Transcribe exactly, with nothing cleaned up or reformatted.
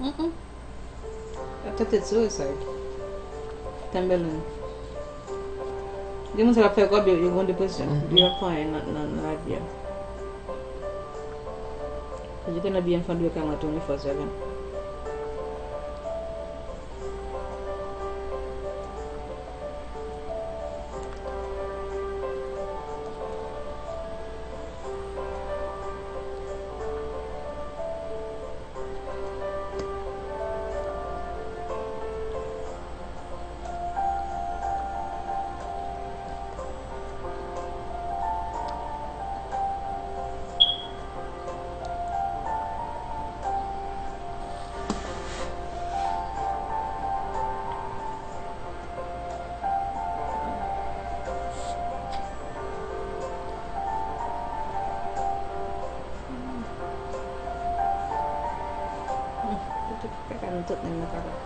Mm-mm. Ap tèt sou sa. Timberland. Gen moun sa ap fè kòb, yo, yo gen depresyon. Mhm. Yo ap fè anyen nan, nan, nan lavi a. Yo te nan byen fè dwe ka mwen twenty-four seven. Kaka nou tout menm nan kaka.